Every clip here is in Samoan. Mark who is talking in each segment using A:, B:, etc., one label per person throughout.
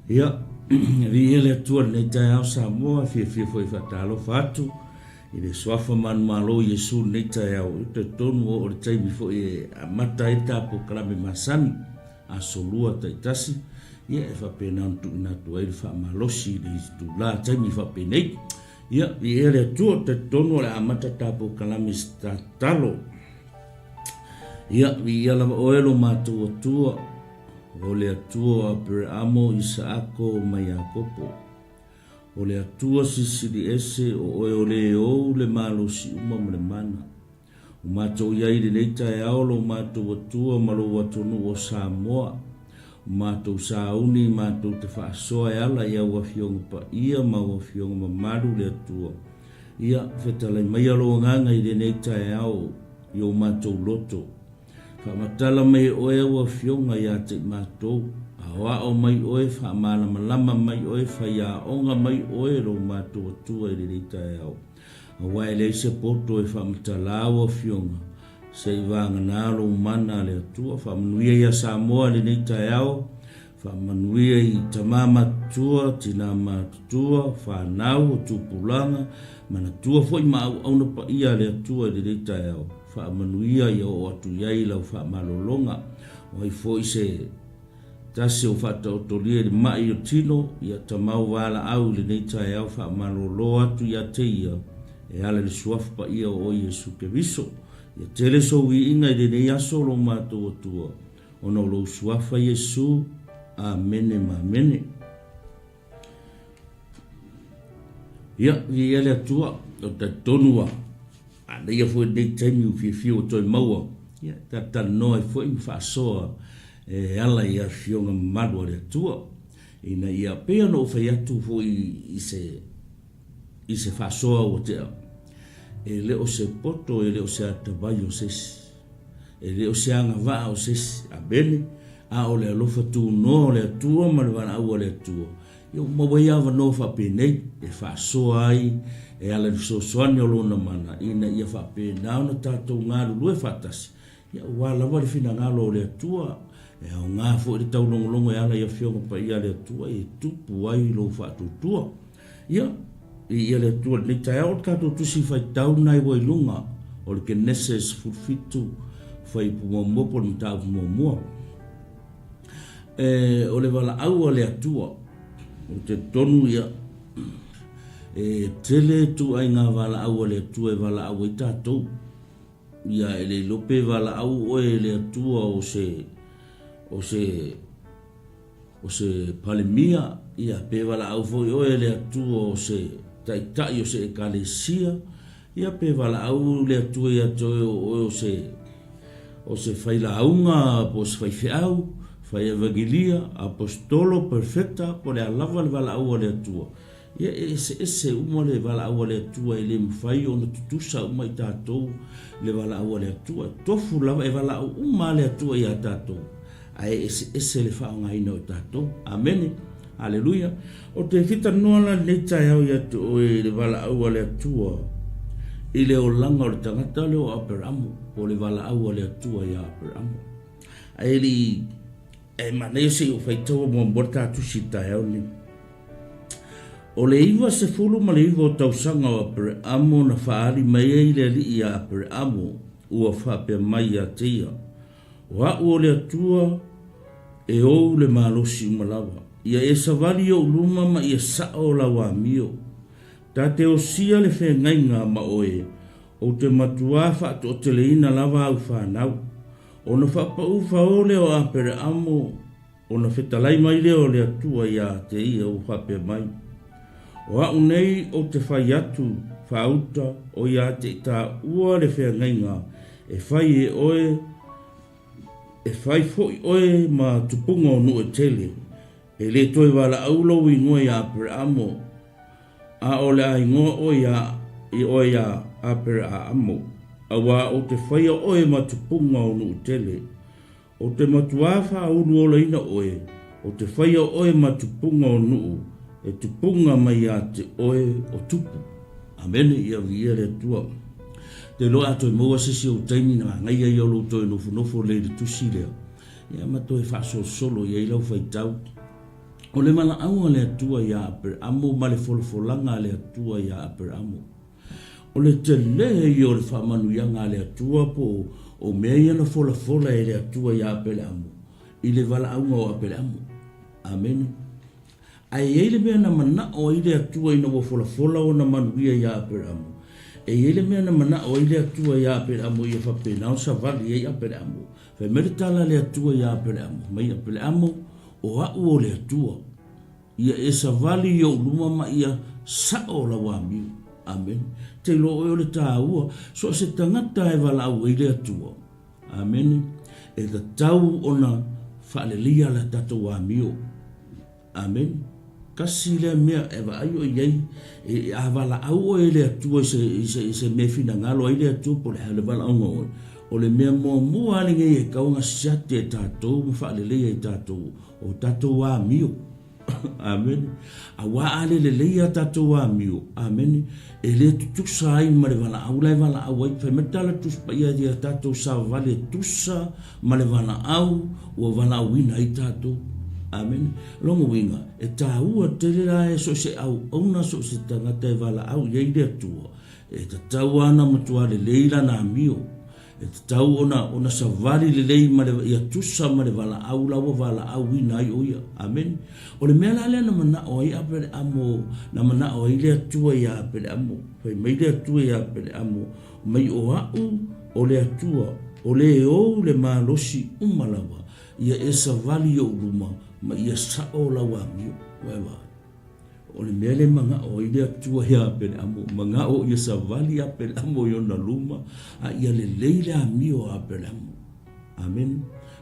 A: Ia, viia le Atua i lenei taeao Samoa, e fiafia foi e faatalofa atu i le Suafa manumalo o Iesu i lenei taeao. Ou te talitonu ua oo i le taimi foi e amata ai le ta polokalame masani, aso Lua taitasi, ia e faapena ona tuuina atu ai le faamalosi i le itula taimi faapenei. Ia, viia le Atua, ou te talitonu o le a amata ta polokalame i se tatalo. Ia, viia lava oe lo matou Atua, o le Atua o Apereamo, Isaako ma Iakopo. O le Atua Silisili Ese, o oe o le ou le malosi uma ma le mana. Ua matou i ai i lenei taeao lo matou Atua ma lou atunuu o Samoa. Ua matou sauni matou te faasoa e ala i au Afioga paia ma au Afioga mamalu le Atua. Ia, fetalai maia lou Agaga i lenei taeao i o matou loto. Faamatala mai e oe au Afioga ia te i matou. Aoao mai oe, faamalamalama mai oe, faiaoga mai oe lo matou Atua i lenei taeao. Aua e leai se poto e faamatala au Afioga, se i vagana lou mana a le Atua. Faamanuia ia Samoa i lenei taeao, faamanuia i tama matutua, tina matutua, fanau, o tupulaga, manatua foi ma auauna paia a le Atua i lenei taeao. Faamanuia ia oo atu i ai lau faamalologa. O ai foi se Tasi o faataotolia i le ma'i o tino, ia tamau valaau i lenei taeao faamalolo atu ia te ia, e ala i le Suafa Paia o oe Iesu Keriso. Ia tele sou viiga i lenei aso lo matou Atua, ona o lou Suafa Iesu. Amene ma amene. Ia, viia le Atua, o talitonu ua manaia foi lenei taimi ua fiafia ua toe maua, ia, talatalanoa ai foi ma faasoa e ala i afioga mamalu a le Atua, ina ia pei ona ou fai atu foi i se, i se faasoa ua tea, e le o se poto, e le o se atamai o se isi. E le o se agavaa o se isi. Amene. A o le alofa tunoa o le Atua ma le valaau a le Atua, ia ua maua ai avanoa faapenei e faasoa ai e ala i le fesoasoani o Lona Mana ina ia faapena ona tatou galulue faatasi, ia aua lava le finagalo o le Atua. E aoga foi le taulogologo e ala i Afioga Paia a le Atua e tupu ai lou faatuatua. Ia, viia le Atua i lenei taeao, o le tatou Tusi Faitau lena ua i luga o le Kenese 17, fuaiupu muamua po o le mataupu muamua. E, o le valaau a le Atua, ou te talitonu ia, e tele ituaiga valaau a le Atua e valaau ai tatou. Ia, e le iloa pe valaau oe e le Atua o se, o se, O se Palemia, ia, pe valaau foi oe e le Atua o se Taitai o se Ekalesia, ia, pe valaau le Atua ia te oe o oe o se, o se failauga po o se faifeau, fai evangelia, aposetolo, perfeta, po o le a lava le valaau a le Atua. Ia, e eseese uma le valaau a le Atua, e le mafai ona tutusa uma i tatou le valaau a le Atua. E tofu lava, e valaau uma lava le Atua ia tatou, ae eseese le faaaogaina o tatou. Amene. Aleluia. Ou te fia talanoa la i lenei taeao ia te oe i le valaau a le Atua i le olaga o le tagata lea o Aperamo, po o le valaau a le Atua ia Aperamo. Ae le i, e manaia se i ou faitaua muamua le ta tusi i le taeao lenei. O le 99 o tausaga o Apereamo na faaali mai ai le Alii iā Apereamo, ua faapea mai ia te ia, O a'u o le Atua e ou le malosi uma lava. Ia e savali i ou luma ma ia sa'o lau amio. Ta te osia le feagaiga ma oe, ou te matuā faatoateleina lava au fanau. Ona faapau fao lea o Apereamo, Ona fetalai mai lea o le Atua ia te ia ua faapea mai, O a'u nei ou te fai atu faauta o ia te i taua le feagaiga e fai e oe, e fai fo'i oe ma tupuga o nuu e tele, e le toe valaau lou igoa ia Aperamo, a o le a igoa oe ia i oe ia Aperamo, auā ou te faia oe ma tupuga o nuu tele. Ou te matuā faauluolaina oe, ou te faia oe ma tupuga o nuu, e tupuga mai ia te oe o tupu. Amene, ia viia le Atua. Te iloa a toe maua se isi ou taimi na agaia ia o lou toe nofonofo lea i le tusi lea, ia ma toe faasolosolo i ai lau faitau. O le valaau a le Atua iā Aperamo ma le folafolaga a le Atua iā Aperamo. O le tele ia o le faamanuiaga a le Atua po o mea ia na folafola e le Atua iā Aperamo i le valaauga o Aperamo. Amene. Ae i ai le mea na manao ai le Atua ina ua folafola ona manuia iā Aperamo. E i ai le mea na manao ai le Atua iā Aperamo ia faapena ona savali ai Aperamo. Fai mai le tala a le Atua iā Aperamo, mai Aperamo, O a'u o le Atua, ia e savali i ou luma ma ia sa'o lau amio. Amene. Te iloa oe o le tāua, so o se tagata e valaau ai le Atua. Amene. E tatau ona faaleleia la tatou amio. Amene. Tasi lea mea e vaai oe i ai, e, a valaau oe e le Atua i se, i se, i se mea e finagalo ai le Atua po o le a le valaauga oe, o le mea muamua lava lenei e tatau ona siati e tatou ma faaleleia i tatou, o tatou amio. Amene. Aua a le lelei a tatou amio, amene, e le tutusa ai ma le valaau la e valaau ai. Fai mai le Tala Tusi Paia ia tatou savavali e tusa ma le valaau ua valaauina ai tatou. Amene. Lona uiga, e taua tele la e so o se auauna, so o se tagata e valaau i ai le Atua, e tatau lava ona matua lelei lana amio. E tatau ona, ona savali lelei ma le, ia tusa ma le valaau la ua valaauina ai o ia. Amene. O le mea la lea na manao ai Apeleamo, na manao ai le Atua iā Apeleamo. Fai mai le Atua iā Apeleamo, mai o a'u o le Atua, o le ou le malosi uma lava, ia e savali i ou luma, ma ia sa'o lau amio. Ua e vaai? O le mea lea e manao ai le Atua iā Apeleamo, manao ia savali Apeleamo i ona luma, a ia lelei le amio a Apeleamo. Amene.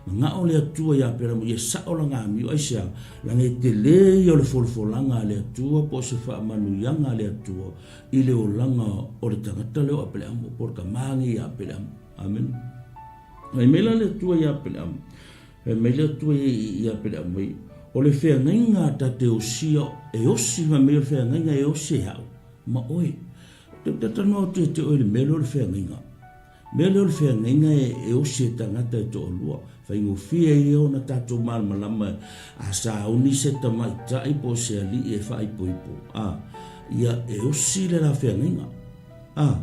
A: Manao le Atua iā Apeleamo ia sa'o lana amio, aisea? Leaga e tele ia o le folafolaga a le Atua po o se faamanuiaga a le Atua i le olaga o le tagata lea o Apeleamo, po o le tama lenei ia Apeleamo. Amene. Fai mai la le Atua iā Apeleamo, Fai mai le Atua ia Apeleamo mai, O le feagaiga a ta te osia, e osi, fai mai o le feagaiga e osi e a'u ma oe. Te talanoa atu ia te oe i le mea lea o le feagaiga. Mea lea o le feagaiga e osi e tagata e toalua. Faigofie ia ona tatou malamalama a sauni se tamaitai po o se alii e faaipoipo, a, ia e osi le la feagaiga. A,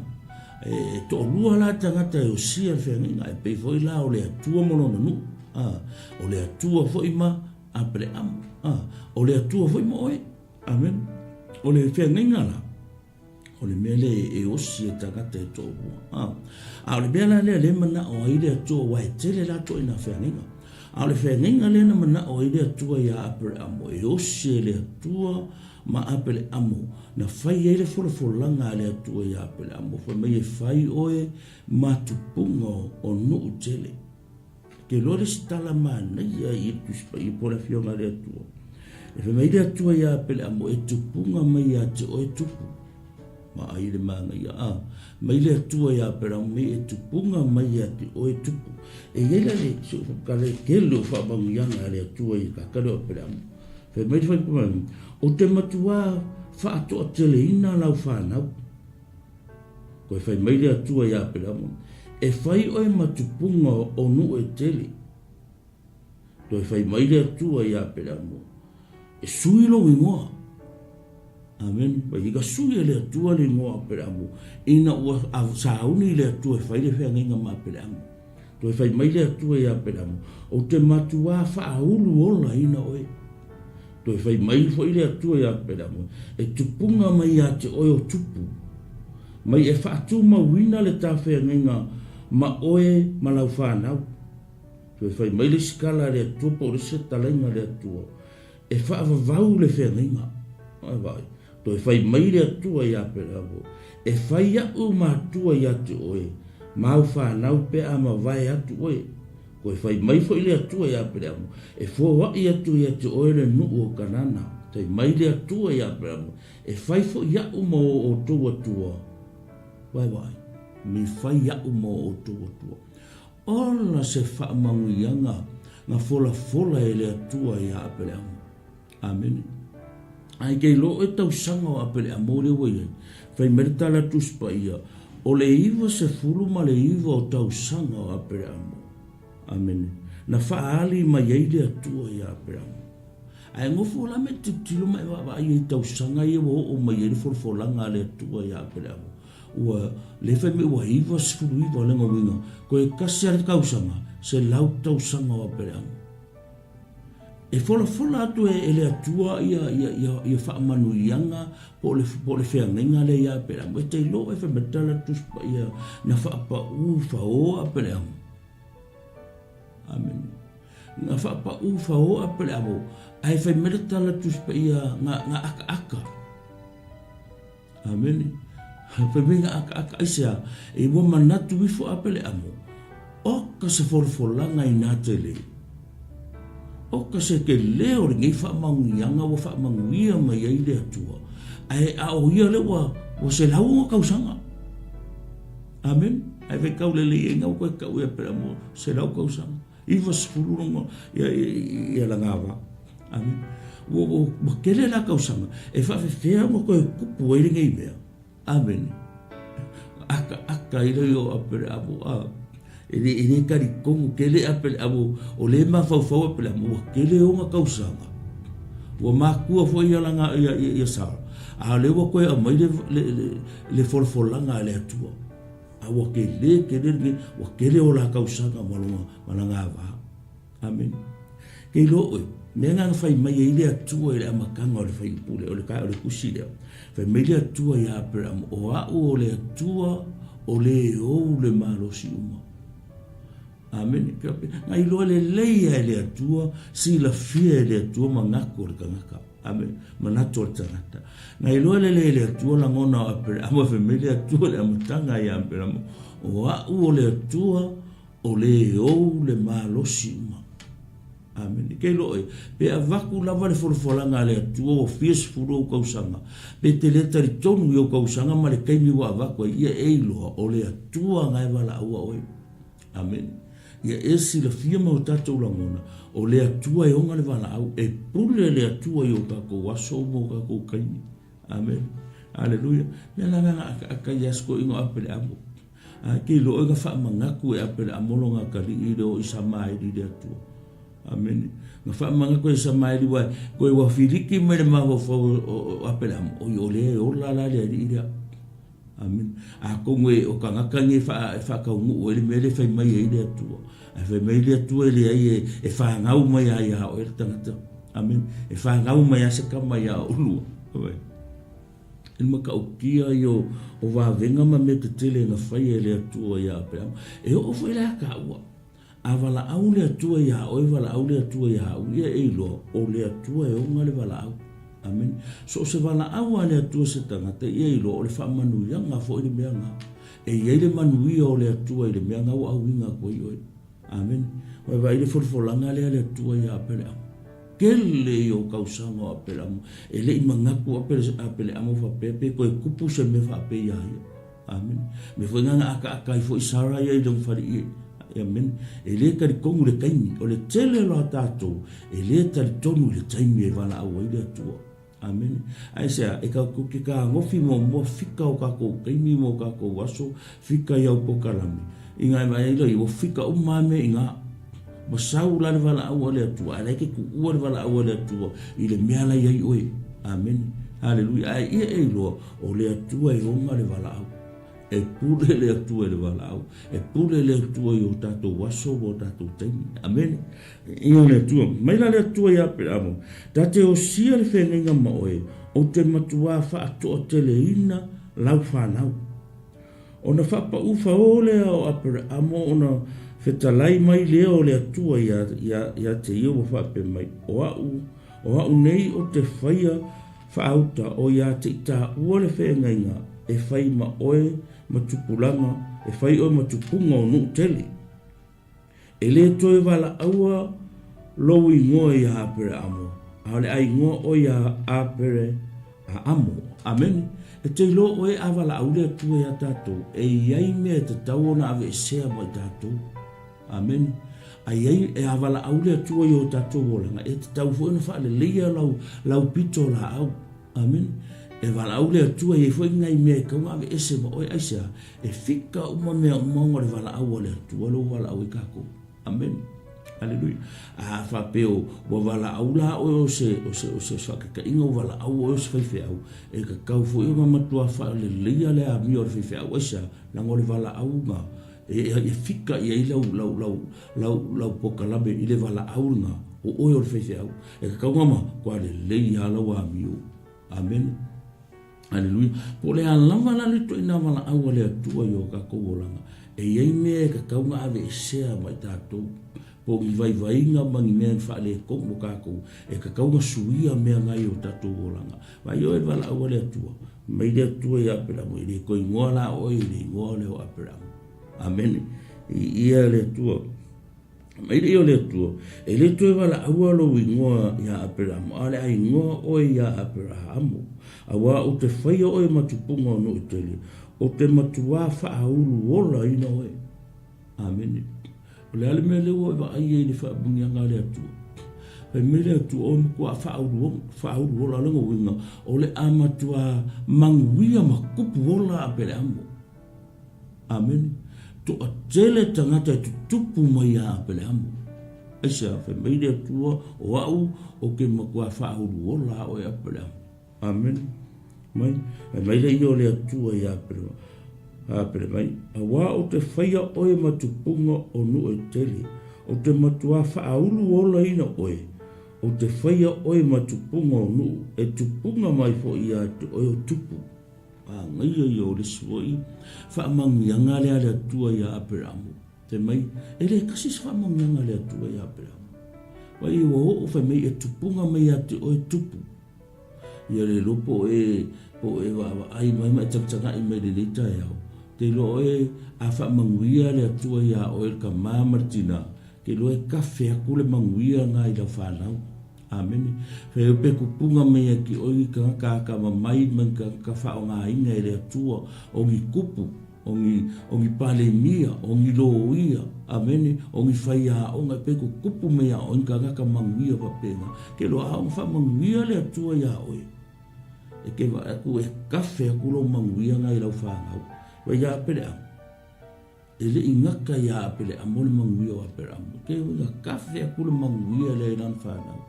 A: e toalua la tagata e osia le feagaiga, e pei foi la o le Atua ma lona nuu, a, o le Atua foi ma Apereamo, a, o le Atua foi ma oe. Amen. O le feagaiga la, o le mea lea e osi e tagata e toalua. A, a o le mea la lea lea manao ai le Atua, aua e tele la ituaiga feagaiga. A o le feagaiga lea na manao ai le Atua iā Apereamo, e osi e le Atua ma Apeleamo, na fai ai le folafolaga a le Atua iā Apeleamo, fai mai e fai oe ma tupuga o nuu tele. Ke loa le isi tala manaia i le Tusi Paia po o le Afioga a le Atua. E fai mai le Atua iā Apeleamo, e tupuga mai ia te oe tupu. Ma ai le manaia, a. Mai le Atua iā Apeleamo mai e tupuga mai ia te oe tupu. E i ai la le, se o le tele o faamanuiaga a le Atua i le tagata lea o Apeleamo. Fai mai le faipule, Ou te matuā faatoateleina lau fanau. Toe fai mai le Atua iā Apelamo, E fai oe ma tupuga o nuu e tele. Toe fai mai le Atua iā Apelamo, E sui lou ingoa. Amene. Mai ka sui e le Atua le ingoa o Apelamo, ina ua sauni le Atua e fai le feagaiga ma Apelamo. Toe fai mai le Atua iā Apelamo, Ou te matuā faaulu olaina oe. Toe fai mai foi le Atua iā Apelamo, E tupuga mai ia te oe o tupu, mai e faatumauina le tafeagaiga ma oe ma lau fanau. Toe fai mai le isi tala a le Atua po o le isi fetalaiga a le Atua, E faavavau le feagaiga. Ai vaai. Toe fai mai le Atua iā Aperamo, E fai aʻu matua ia te oe, ma au fanau pe a mavae atu oe. Toe fai mai foi le Atua iā Aperamo, E foaʻi atu ia te oe le nuu o Kanana. Fai mai le Atua iā Aperamo, E fai foi aʻu ma o outou Atua. Vae vaai, me fai aʻu ma o outou Atua. Ola se faamanuiaga na folafola e le Atua iā Aperamo. Amene. Ae kei loa oe tausaga o Apeleamo lea ua i ai, fai mai le tala Tusi Paia, o le 99 o tausaga o Apeleamo. Amene. Na faaali mai ai le Atua iā Apeleamo. Ae nofo la me tilotilo ma e vaavaai ai i tausaga ia ua oo mai ai le folafolaga a le Atua ia Apeleamo. Ua le fai mai ua 99 o lena uiga, toe tasi lava le tausaga, 100 tausaga o Apeleamo. E folafola atu e le Atua ia, ia, ia, ia faamanuiaga po o le, po o le feagaiga lea ia Apeleamo. E te iloa e fai mai tala Tusi Paia na faapaū faoa Apeleamo. Amene. Na faapaū faoa Apeleamo, ae fai mai le tala Tusi Paia na, na akaaka. Amene. Fai mai na akaaka aisea, e ua manatu ifo Apeleamo, oka se folafolaga inā tele. Oka se tele o lenei faamanuiaga ua faamanuia mai ai le Atua, ae a o ia lea ua, ua selau ona tausaga. Amene. Ae faitau lelei ai na ua toe tau ia Apeleamo selau tausaga. 90 lona ia, ia, ia lana wā. Amene. Ua, ua, ua tele la tausaga e faafefea ona toe tupu ai lenei mea. Amene. Akaaka ai lea o Apeleamo, a. E le, e le talitonu tele Apeleamo, o lea e mafaufau Apeleamo, ua tele ona tausaga. Ua matua foi ia lana, ia, ia, ia Sara. A o lea ua toe aumai le, le, le, le folafolaga a le Atua. A ua tele tele lenei, ua tele o la tausaga ma lona, ma lana va. Amene. Ke iloa oe, mea na na fai mai ai le Atua i le amataga o le fuaiupu lea, o le, o le tusi lea. Fai mai le Atua ia Aperamo, o a'u o le Atua o le ou le malosi uma. Amene. Na iloa lelei lava e le Atua, silafia e le Atua manatu o le tagata. Amene. Manatu o le tagata. Na iloa lelei e le Atua lagona o Aperamo, fai mai le Atua i le amataga ia Aperamo, o a'u o le Atua o le ou le malosi uma. Amene. Ke iloa oe, pe avatu lava le folafolaga a le Atua ua fia sefulu ou tausaga, pe te le talitonu i ou tausaga ma le taimi ua avatu ai, ia e iloa o le Atua na e valaua oe. Amene. Ia e silafia ma o tatou lagona, o le Atua e ona le valaau, e pule le Atua i o tatou aso ma o tatou taimi. Amene. Aleluia. Mea la na akaaka ia si toeaina o Apeleamo. A ke iloa oe na faamanatu e Apeleamo lona atalii i le o Isamaeli i le Atua. Amene. Na faamanatu e Isamaeli uae koe ua filiki mai le mafaufau o Apeleamo, oi o lea e ola la le alii lea. Amene. Atonu e o tagata nei e faataunuu ai le mea lea e fai mai ai le Atua. Ae fai mai le Atua e leai e, e fanau mai lava ia oe le tagata. Amene. E fanau mai lava se tama ia oulua. I le matautia ia o vavega ma mea tetele na faia e le Atua ia Aperama. E oo foi la ia taua, a valaau le Atua ia oe, valaau le Atua ia au, ia e iloa, o le Atua e ona le valaau. Amene. So o se valaau a le Atua se tagata, ia iloa, o le faamanuiaga foi le mea na. E i ai le manuia o le Atua i le mea na ua auina atu ai oe. Amene. Ua e vaai i le folafolaga lea a le Atua ia Apeleamo. Tele ia o tausaga o Apeleamo. E le i manatu Apeleamo faapea pe toe tupu se mea faapea ia ia. Amene. Mea foi na na akaaka ai foi Sara ia i lona faleie. Amene. E le talitonu i le taimi. O le tele o la tatou, e le talitonu i le taimi e valaau ai le Atua. Amene. Aisea, e tatou te fetagofi muamua fika o tatou taimi ma o tatou aso, fika i au polokalame. Inā e vaai ai loa, ua fika uma lava mea i ina. Ua sau la le valaau a le Atua, ae la e te tuua le valaau a le Atua i le mea la i ai oe. Amene. Haleluia. Ae ia e iloa, o le Atua e ona le valaau. E pule le Atua i le valaau. E pule le Atua i o tatou aso ma o tatou taimi. Amene. Ia le Atua. Mai la le Atua ia Aperamo, Ta te osia le feagaiga ma oe, ou te matuā faatoateleina lau fanau. Ona faapaū faō lea o Aperamo ona fetalai mai lea o le Atua ia, ia, ia te ia ua faapea mai, O a'u, o a'u nei o te faia Faauta, o ia te i taua le feagaiga e fai ma oe ma tupulaga, e fai oe ma tupuga o nuu tele. E le toe valaʻaua lou igoa ia Apereamo, a o le a igoa oe ia Apere a Amo. Amene. E te iloa oe a valaʻau le Atua ia tatou, e i ai mea e tatau ona aveesea mai tatou. Amene. A i ai, e a valaau le Atua i o tatou olaga, e tatau foi ona faaleleia lau, lau pito laau. Amene. E valaau le Atua, e i ai foi nai mea e tatau ona aveese ma oe, aisea? E fika uma mea uma ona o le valaau a le Atua lea ua valaau ai tatou. Amene. Aleluia. A faapea ua valaau la oe o se, o se, o se faataitaiga ua valaau oe o se faifeau, e tatau foi ona matua faaleleia le amio a le faifeau. Aisea? Leaga o le valaauga e, e fika i ai lau, lau, lau, lau, lau polokalame i le valaau lena, o oe o le faifeau. E tatau ona matua lelei lava lau amio. Amene. Aleluia. Po o le a lava la le ituaiga valaau a le Atua i o tatou olaga, e i ai mea e tatau ona aveesea mai tatou, po o ni vaivaiga ma ni mea e faaletonu mo tatou, e tatau ona suia mea na i o tatou olaga. Vaai oe i le valaau a le Atua, mai le Atua ia Aperamo, e le toe igoa la oe i le igoa lea o Aperamo. Amene. Viia le Atua. Mai le o le Atua, e le toe valaua lou igoa iā Aperamo, a o le a igoa oe iā Aperahamo, auā ou te faia oe ma tupuga o nuu tele, ou te matuā faaulu olaina oe. Amene. O le a le mea lea ua e vaai ai i le faamanuiaga a le Atua? Fai mai le Atua, o matuā faaulu, faaulu ola, o lona uiga, o le a matuā manuia ma tupu ola Aperamo. Amene. Toatele tagata e tutupu mai iā Apeleamo. Aisea, fai mai le Atua, o au ou te matua faauluola a oe Apeleamo. Amene. Mai, fai mai le ia o le Atua iā Apeleamo. Apele mai, auā ou te faia oe ma tupuga o nuu e tele, ou te matua faauluolaina oe, ou te faia oe ma tupuga o nuu, e tupuga mai foi ia te oe o tupu. Manaia ia o le isi foi faamanuiaga lea a le Atua iā Aperamo. Fai mai, e le tasi se faamanuiaga a le Atua iā Aperamo. Vai ua oo fai mai e tupuga mai ia te oe tupu. Ia le iloa po o e, po o e vaavaai mai ma e tagatagai mai i lenei taeao. Te iloa oe a faamanuia le Atua iā oe le tama ma le tina, te iloa e kafe atu le manuia na i lau fanau. Amene. Fai au pe kupuga mai ai ki oe ni tagata akamamai ma ni tagata faaaogaina e le Atua, o ni kupu, o ni, o ni palemia, o ni loia, amene, o ni faiaoga, pe kukupu mai iā oe ni tagata manuia faapena. Ke loa aoga faamanuia le Atua iā oe. E ke vaai atu e kafe atu lou manuia na i lau fanau. Vai iā Peleamu. E le i gata iā Apeleamo le manuia o Aperamo, ke uiga kafe aku le manuia lea i lana fanau.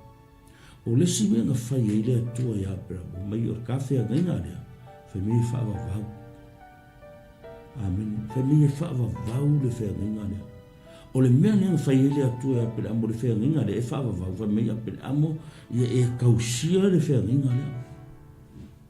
A: O le isi mea na fai ai le Atua iā Aperamo, mai o le ka feagaiga lea, fai mai e faavavau. Amene. Fai mai e faavavau le feagaiga lea. O le mea lea na fai ai le Atua iā Apeleamo le feagaiga lea e faavavau, fai mai Apeleamo ia e tausia le feagaiga lea.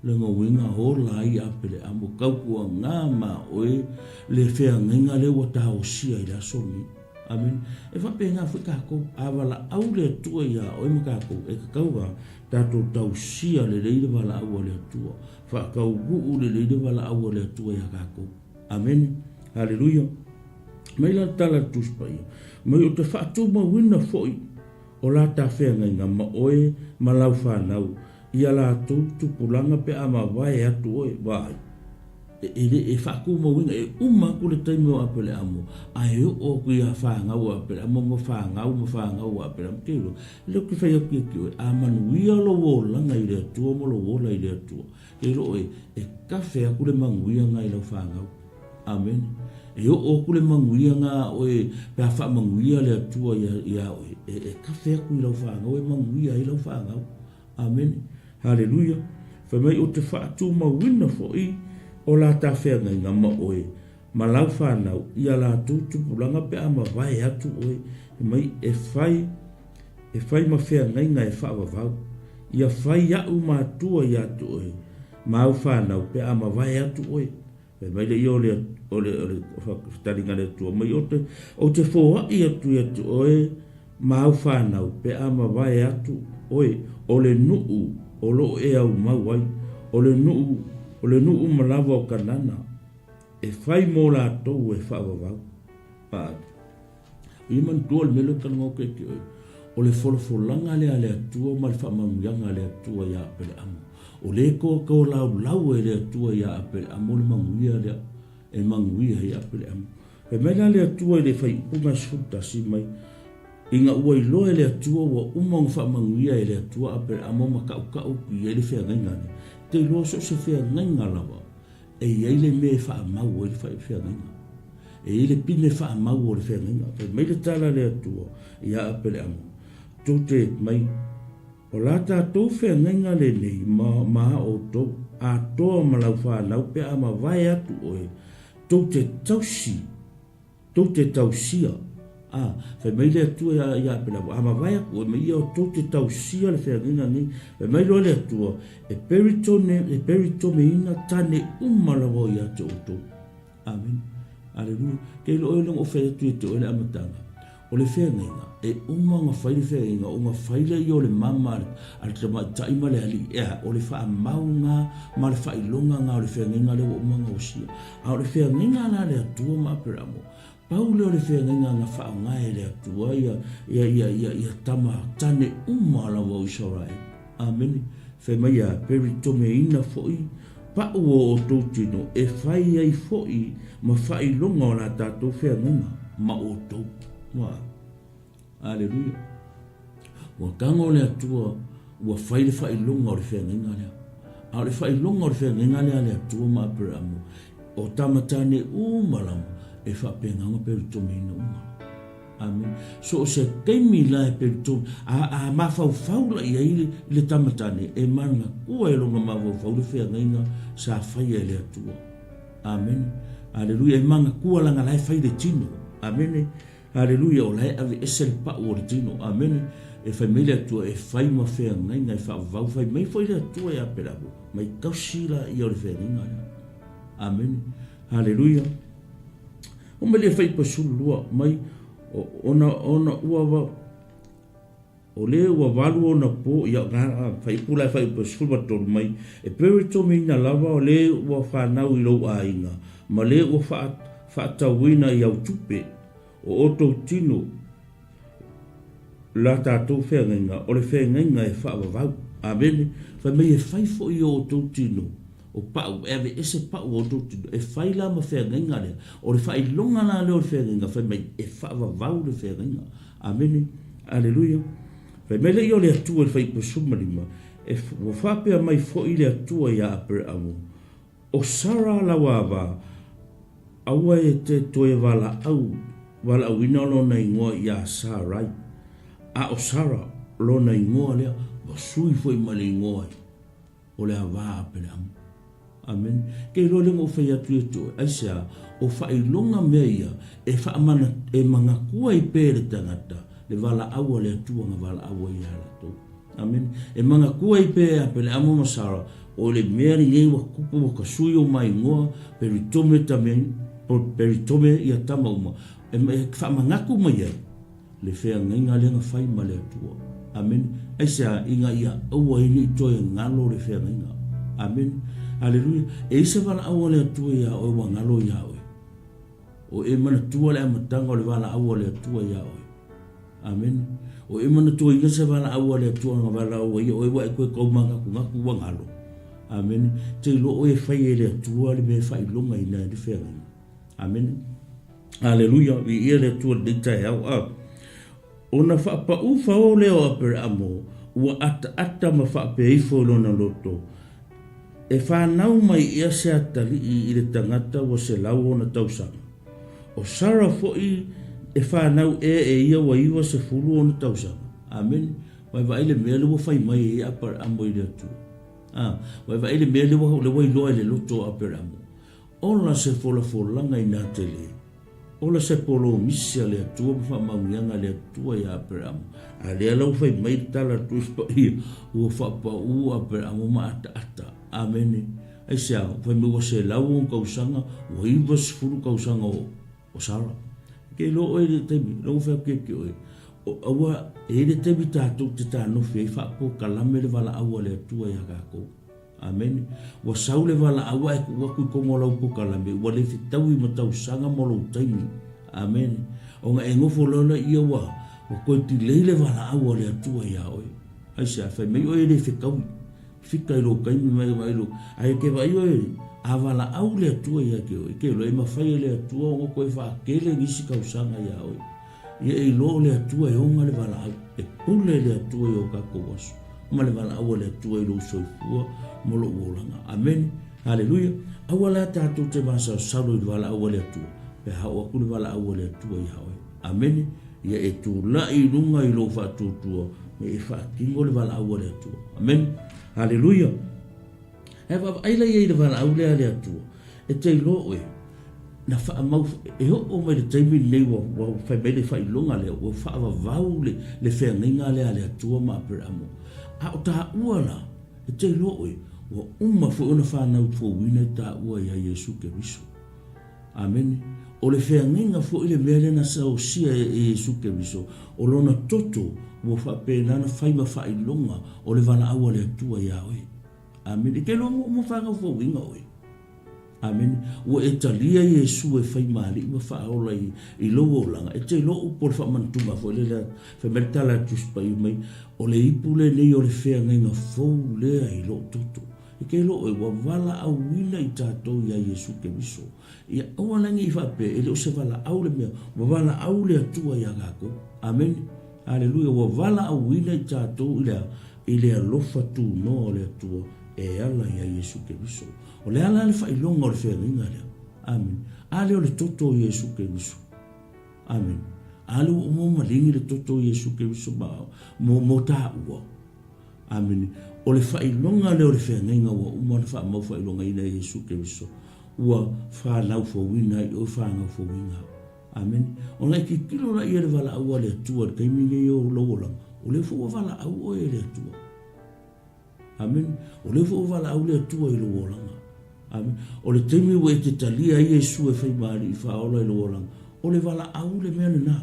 A: Lona uiga ola ai a Peleamo, tautuaga ma oe le feagaiga lea ua taosia i le aso lenei. Amene. E faapena foi tatou, a valaau le Atua iā oe ma tatou, e tatau la tatou tausia lelei le valaau a le Atua, faataunuu lelei le valaau a le Atua iā tatou. Amene. Haleluia. Mai la le tala a le Tusi Paia, mai ou te faatumauina foi o la ta feagaiga ma oe ma lau fanau, Ia latou tupulaga pe a mavae atu oe, vaai, e le e faatumauina, e uma atu le taimi o Apeleamo, ae oo atu ia fanau a Apeleamo ma fanau ma fanau a Apeleamo. Ke iloa, lea ou te fai atu ia te oe, a manuia lou olaga i le Atua ma lou ola i le Atua, ke iloa oe, e kafe atu le manuia na i lau fanau. Amene. E oo atu le manuia na a oe pe a faamanuia le Atua ia oe, e kafe atu i lau fanau e manuia ai lau fanau. Amene. Haleluia. Fai mai ou te faatumauina foi o la ta feagaiga ma oe ma lau fanau i a latou tupulaga pe a mavae atu oe. Fai mai e fai e fai ma feagaiga e faavavau. Ia fai a'u matua ia te oe ma au fanau pe a mavae atu oe. Fai mai le ia o le, o le, o le taliga le Atua mai, o te, ou te foai atu ia te oe ma au fanau, pe a mavae atu oe, o le nuu o loo e au mau ai, o le nuu, o le nuu ma lava o Kanana, e fai mo latou e faavavau. Paʻa. Ia manatua le mea lea ou te talanoa atu ia te oe, o le folafolaga lea a le Atua ma le faamanuiaga a le Atua iā Apeleamo. O lea e toatolaulau e le Atua iā Apeleamo le manuia lea e manuia ai Apeleamo. Fai mai la le Atua i le faaiuga 11 mai, Ina ua iloa e le Atua ua uma ona faamanuia e le Atua Apeleamo ma tautau atu i ai le feagaiga lea, te iloa so o se feagaiga lava e i ai le mea e faamau ai le feagaiga. E i ai le pine faamau o le feagaiga. Fai mai le tala a le Atua ia Apeleamo, Tou te mai, o la tatou feagaiga lenei ma, ma a outou, atoa ma lau fanau pe a mavae atu oe, tou te tausi, tou te tausia, a, fai mai le Atua ia, ia Apeleamo, a mavae atu oe ma ia, tou te tausia le feagaiga nei. Fai mai loa le Atua, e peritone, e peritomeina tane uma lava o ia te outou. Amene. Aleluia. Kei lo oe o fai atu e te oe le amataga. O le feagaiga, e uma ona fai le feagaiga, ona fai lea ia o le mama a le tamaitai ma le alii, e a, o le faamau na ma le faailoga na o le feagaiga lea ua uma ona osia. A o le feagaiga la a le Atua ma Aperamo, pau lea o le feagaiga na faaaoga e le Atua ia, ia, ia, ia, ia tama tane uma lava o Isaraelu. Amene. Fai mai a peritomeina foi pa'u o outou tino e fai ai foi ma faailoga o la tatou feagaiga ma outou. Ua. Aleluia. Ua tago le Atua ua fai le faailoga o le feagaiga lea. A o le faailoga o le feagaiga lea a le Atua ma Aperamo, o tama tane uma lava e faapena ona peritomeina uma. Amene. So o se taimi la e peritome, a, a mafaufau la i ai le, le tama tane, e manatua e lona mafaufau le feagaiga sa faia e le Atua. Amene. Aleluia. E manatua lana la e fai le tino. Amene. Aleluia. O la e ave ese le pau o le tino. Amene. E fai mai le Atua e fai ma feagaiga e faavavau. Fai mai foi le Atua ia Apelamo, mai tausi la ia o le feagaiga lea. Amene. Aleluia. O mai le faipa 12 mai, ona, ona ua, o le ua valu ona po, ia, faipu la e faipa 13 mai, e peritomeina lava o le ua fanau i lou aiga, ma le ua faa, faatauina i au tupe, o outou tino, la tatou feagaiga, o le feagaiga e faavavau. Amene. Fai mai e fai foi i o outou tino, o pau, e aveese pau o outou tino, e fai la ma feagaiga lea. O le faailoga la lea o le feagaiga, fai mai e faavavau le feagaiga. Amene. Aleluia. Fai mai lea o le Atua i le fuaiupu 15, e, ua faapea mai foi le Atua ia Aperamo, O Sara lau ava, aua e te toe valaau, valaauina lona igoa ia Sarai, a o Sara lona igoa lea, ua sui foi ma le igoa o le ava a Apeleamu. Amene. Ke iloa lea na ou fai atu ia te oe, aisea, o faailoga mea ia e faamana, e manatua ai pea e le tagata le valaau a le Atua na valaau ai ia latou. Amene. E manatua ai pea e Apeleamo ma Sara, o le mea lenei ua tupu ua tasui o maigoa, peritome tame, peritome ia tama uma, e, e faamanatu mai ai le feagaiga lea na fai ma le Atua. Amene. Aisea, ina ia aua ai ne i toe galo le feagaiga. Amene. Aleluia. E i se valaau a le Atua ia oe ua galo ia oe. O e manatua le amataga o le valaau a le Atua ia oe. Amene. O e manatuaina se valaau a le Atua na valaau ai oe ua e toe taumanatunatu ua galo. Amene. Te iloa oe e fai e le Atua le mea e faailoga ina e le feagaiga. Amene. Aleluia. Viia le Atua i lenei taeao. A. Ona faapau fao lea o Aperamo, ua ataata ma faapea ifo i lona loto, E fanau mai ea se atalii i le tagata ua 100 ona tausaga. O Sara foi e fanau ea e ia ua 90 ona tausaga. Amene. Vaevaai le mea lea ua fai mai ai Aperamo i le Atua. A, vaevaai le mea lea ua, lea ua iloa i le loto o Aperamo. Ola se folafolaga i nā tele. Ola se polomisi a le Atua ma faamanuiaga a le Atua iā Aperamo. A lea la ua fai mai le tala a le Tusi Paia, ua faapaū Aperamo ma ataata. Amene. Aisea? Fai mai ua 100 tausaga, ua 90 tausaga o, o Sara. Ke iloa oe i le taimi, lea ua fai atu ia te oe, o, aua, e i ai le taimi tatou te tanofi ai faapolokalame le valaau a le Atua iā tatou. Amene. Ua sau le valaau ae tuu atu i tonu o lau polokalame, ua le fetaui ma tausaga mo lou taimi. Amene. Ona e nofo loa lea ia ua, ua toe delay le valaau a le Atua ia oe. Aisea? Fai mai oe e le fetaui. Fika i lou taimi mai mai lou, ae ke vaai oe, a valaau le Atua ia te oe, ke iloa e mafai e le Atua ona toe faatele nisi tausaga ia oe. Ia e iloa o le Atua e ona le valaau, e pule le Atua i o tatou aso, ma le valaau a le Atua i lou soifua ma lou olaga. Amene. Haleluia. Aua la tatou te masalosalo i le valaau a le Atua. Pe a oo atu le valaau a le Atua iā oe. Amene. Ia e tulai i luga i lou faatuatua ma e faatino le valaau a le Atua. Amene. Haleluia. Ae vaavaai la ia i le valaau lea a le Atua, e te iloa oe, na faamau, e oo mai le taimi lenei ua, ua fai mai le faailoga lea, ua faavavau le, le feagaiga lea a le Atua ma Aperamo. A o taua la, e te iloa oe, ua uma foi ona fanau fouina i taua ia Iesu Keriso. Amene. O le feagaiga foi le mea lea na saosia e Iesu Keriso, o lona toto ua faapena ona fai ma faailoga o le valaau a le Atua iā oe. Amene. E te iloa ua uma fanau fouina oe. Amene. Ua e talia Iesu e fai ma Alii ma Faaola i, i lou olaga. E te iloa upu o le faamanatuga foi lele a, fai mai le tala a Tusi Paia mai, o le ipu lenei o le feagaiga fou lea i lou toto. E te iloa oe, ua valaauina i tatou iā Iesu Keriso. Ia aua la ne i faapea, e le o se valaau le mea, ua valaau le Atua iā tatou. Amene. Aleluia, ua valaauina i tatou i le a? I le alofa tunoa o le Atua e ala iā Iesu Keriso. O le a la le faailoga o le feagaiga lea? Amene. A lea o le toto o Iesu Keriso. Amene. A lea ua uma ona maligi le toto o Iesu Keriso ma, mo, mo taua. Amene. O le faailoga lea o le feagaiga ua uma ona faamau faailogaina e Iesu Keriso, ua fanau fouina ai oe fanau fouina au. Amene. Ona e tilotilo laia i le valaau a le Atua i le taimi lenei o lou olaga, o lea foi ua valaau oe e le Atua. Amene. O lea foi ua valaau le Atua i lou olaga. Amene. O le taimi ua e te talia ai Iesu e fai ma Alii faaola i lou olaga, o le valaau le mea lena.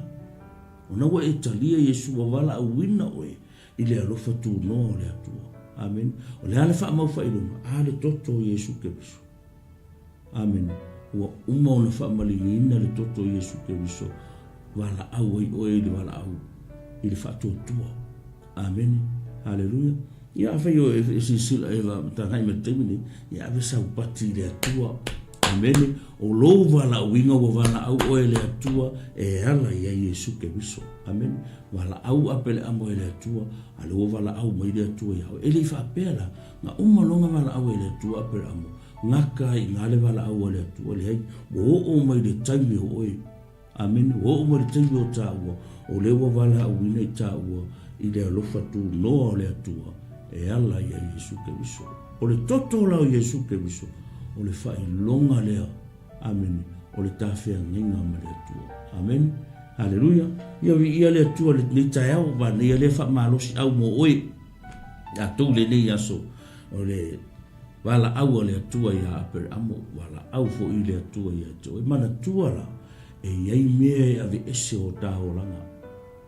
A: Ona ua e talia Iesu ua valaauina oe i le alofa tunoa o le Atua. Amene. O le a le faamau faailoga? A le toto o Iesu Keriso. Amene. Ua uma ona faamaligiina le toto o Iesu Keriso, valaau ai oe i le valaau i le faatuatua. Amene. Haleluia. Ia afai o e silasila e tagai mai le taimi nei, ia ave sau pati i le Atua. Amene. O lou valaauina ua valaau oe e le Atua e ala ia Iesu Keriso. Amene. Valaau a peleamo e le Atua, a lea ua valaau mai le Atua ia oe. E le i faapea la, na uma loa na valaau e le Atua a peleamo, gata ai i ina le valaau a le Atua, leai, ua oo mai le taimi o oe. Amene, ua oo mai le taimi o tāua, o lea ua valaauina i tāua i le alofa tunoa o le Atua e ala ia Iesu Keriso. O le toto la o Iesu Keriso, o le faailoga lea Amene. O le tafeagaiga ma le Atua. Amene. Haleluia. Ia viia le Atua i lenei taeao, manaia lea faamalosiau mo oe, tatou lenei aso. O le valaau a le Atua ia Aperamo, valaau foi le Atua ia te oe. Manatua la, e i ai mea e aveese o ta olaga.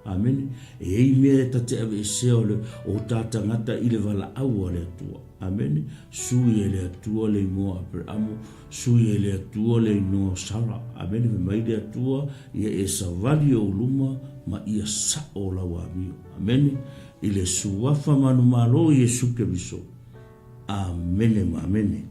A: Amene. E i ai mea e ta te aveesea o le o ta tagata i le valaau a le Atua. Amene. Sui e le Atua le igoa Aperamo, sui e le Atua le igoa Sara. Amene. Fai mai le Atua, ia e savali ou luma ma ia sa'o lau amio. Amene. I le Suafa manumalo o Iesu Keriso. Amene ma amene.